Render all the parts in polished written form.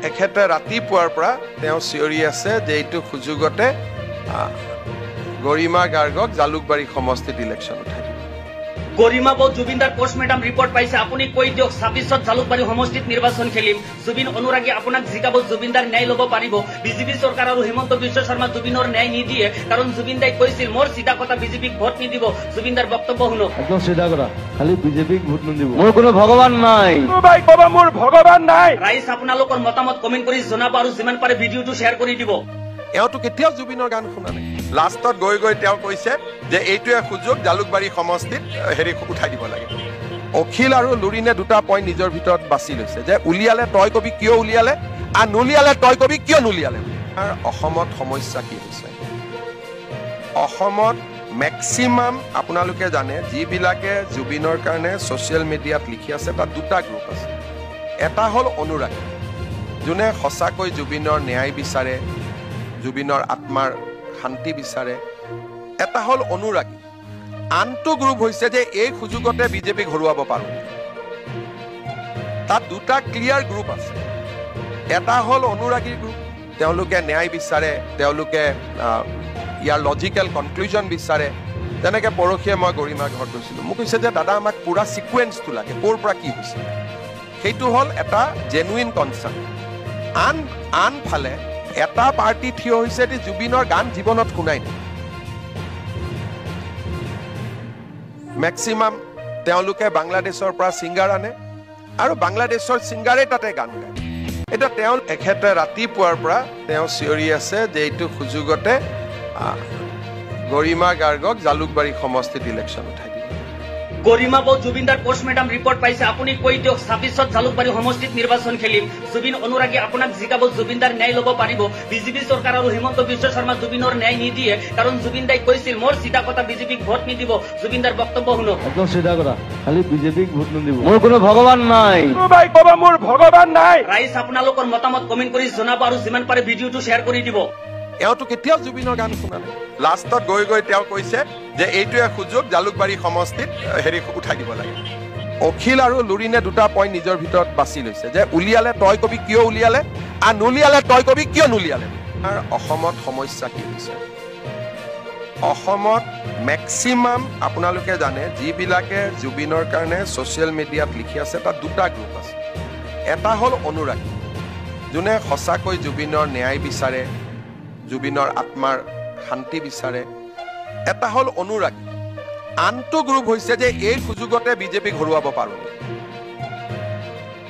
এখেতে ৰাতিপুৱাৰ পৰা তেওঁ চিঞৰি আছে যে এইটো সুযোগতে গৰিমা গাৰ্গক জালুকবাৰী সমষ্টিত ইলেকশ্যন উঠাই দিব। গৰিমা বৌ জুবিনদাৰ পোষ্টমৰ্টম ৰিপৰ্ট পাইছে, আপুনি কৈ দিয়ক 26ত জালুকবাৰী সমষ্টিত নিৰ্বাচন খেলিম, জুবিন অনুৰাগী আপোনাক জিকাব, জুবিনদাৰ ন্যায় ল'ব পাৰিব। বিজেপি চৰকাৰ আৰু হিমন্ত বিশ্ব শৰ্মা জুবিনৰ ন্যায় নিদিয়ে, কাৰণ জুবিন দাই কৈছিল মোৰ চিধা কথা বিজেপিক ভোট নিদিব। জুবিনদাৰ বক্তব্য শুনক। একদম চিধা কথা, খালি বিজেপিক ভোট নিদিব। মোৰ কোনো ভগৱান নাই, মোৰ ভগৱান নাই। ৰাইজ আপোনালোকৰ মতামত কমেণ্ট কৰি জনাব আৰু যিমান পাৰে ভিডিঅ'টো শ্বেয়াৰ কৰি দিব। এওঁতো কেতিয়াও জুবিনৰ গান শুনা নাই। লাষ্টত গৈ গৈ তেওঁ কৈছে যে এইটোৱে সুযোগ জালুকবাৰী সমষ্টিত হেৰি উঠাই দিব লাগে। অখিল আৰু লুৰিনে দুটা পইণ্ট নিজৰ ভিতৰত বাছি লৈছে যে উলিয়ালে তই কবি কিয় উলিয়ালে আৰু নুলিয়ালে তই কবি কিয় নুলিয়ালে। অসমত সমস্যা কি হৈছে? অসমত মেক্সিমাম আপোনালোকে জানে যিবিলাকে জুবিনৰ কাৰণে ছ'চিয়েল মিডিয়াত লিখি আছে তাত দুটা গ্ৰুপ আছে। এটা হ'ল অনুৰাগী, যোনে সঁচাকৈ জুবিনৰ ন্যায় বিচাৰে, জুবিনৰ আত্মাৰ শান্তি বিচাৰে। এটা হ'ল অনুৰাগী। আনটো গ্ৰুপ হৈছে যে এই সুযোগতে বিজেপিক হৰুৱাব পাৰোঁ। তাত দুটা ক্লিয়াৰ গ্ৰুপ আছে। এটা হ'ল অনুৰাগীৰ গ্ৰুপ, তেওঁলোকে ন্যায় বিচাৰে, তেওঁলোকে ইয়াৰ লজিকেল কনক্লুজন বিচাৰে। তেনেকৈ পৰহিয়ে মই গৰিমাৰ ঘৰত গৈছিলোঁ, মোক কৈছে যে দাদা আমাক পূৰা ছিকুৱেঞ্চটো লাগে, ক'ৰ পৰা কি হৈছে। সেইটো হ'ল এটা জেনুইন কনচাৰ্ণ। আনফালে এটা পাৰ্টি থিয় হৈছে যে জুবিনৰ গান জীৱনত শুনাই নাই। মেক্সিমাম তেওঁলোকে বাংলাদেশৰ পৰা ছিংগাৰ আনে আৰু বাংলাদেশৰ ছিংগাৰে তাতে গান গায়। এতিয়া তেওঁ এখেতে ৰাতিপুৱাৰ পৰা তেওঁ চিঞৰি আছে যে এইটো সুযোগতে গৰিমা গাৰ্গক জালুকবাৰী সমষ্টিত ইলেকশ্যন উঠাই দিব। গৰিমা বৌ জুবিনদাৰ পোষ্টমৰ্টম ৰিপৰ্ট পাইছে, আপুনি কৈ দিয়ক 26ত জালুকবাৰী সমষ্টিত নিৰ্বাচন খেলিম, জুবিন অনুৰাগী আপোনাক জিকাব, জুবিনদাৰ ন্যায় ল'ব পাৰিব। বিজেপি চৰকাৰ আৰু হিমন্ত বিশ্ব শৰ্মা জুবিনৰ ন্যায় নিদিয়ে, কাৰণ জুবিন দাই কৈছিল মোৰ চিধা কথা বিজেপিক ভোট নিদিব। জুবিনদাৰ বক্তব্য শুনক। একদম চিধা কথা, খালি বিজেপিক ভোট নিদিব। মোৰ কোনো ভগৱান নাই, মোৰ ভগৱান নাই। ৰাইজ আপোনালোকৰ মতামত কমেণ্ট কৰি জনাব আৰু যিমান পাৰে ভিডিঅ'টো শ্বেয়াৰ কৰি দিব। এওঁতো কেতিয়াও জুবিনৰ গান শুনা নাই। লাষ্টত গৈ গৈ তেওঁ কৈছে যে এইটোৱে সুযোগ জালুকবাৰী সমষ্টিত হেৰি উঠাই দিব লাগে। অখিল আৰু লুৰিনে দুটা পইণ্ট নিজৰ ভিতৰত বাছি লৈছে যে উলিয়ালে তই কবি কিয় উলিয়ালে আৰু নুলিয়ালে তই কবি কিয় নুলিয়ালে। অসমত সমস্যা কি হৈছে? অসমত মেক্সিমাম আপোনালোকে জানে যিবিলাকে জুবিনৰ কাৰণে ছ'চিয়েল মিডিয়াত লিখি আছে তাত দুটা গ্ৰুপ আছে। এটা হ'ল অনুৰাগী, যোনে সঁচাকৈ জুবিনৰ ন্যায় বিচাৰে, জুবিনৰ আত্মাৰ শান্তি বিচাৰে। এটা হ'ল অনুৰাগী। আনটো গ্ৰুপ হৈছে যে এই সুযোগতে বিজেপিক হৰুৱাব পাৰোঁ।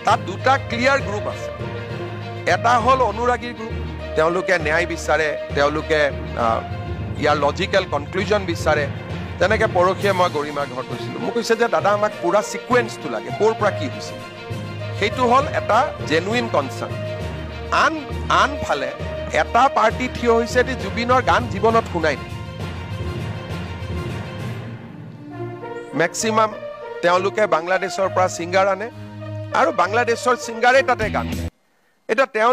তাত দুটা ক্লিয়াৰ গ্ৰুপ আছে। এটা হ'ল অনুৰাগীৰ গ্ৰুপ, তেওঁলোকে ন্যায় বিচাৰে, তেওঁলোকে ইয়াৰ লজিকেল কনক্লুজন বিচাৰে। তেনেকৈ পৰহিয়ে মই গৰিমাৰ ঘৰত গৈছিলোঁ, মোক কৈছে যে দাদা আমাক পূৰা ছিকুৱেঞ্চটো লাগে, ক'ৰ পৰা কি হৈছে। সেইটো হ'ল এটা জেনুইন কনচাৰ্ণ। আনফালে এটা পাৰ্টি থিয় হৈছে যে জুবিনৰ গান জীৱনত শুনাই নাই। মেক্সিমাম তেওঁলোকে বাংলাদেশৰ পৰা ছিংগাৰ আনে আৰু বাংলাদেশৰ ছিংগাৰে তাতে গান গায়। এতিয়া তেওঁ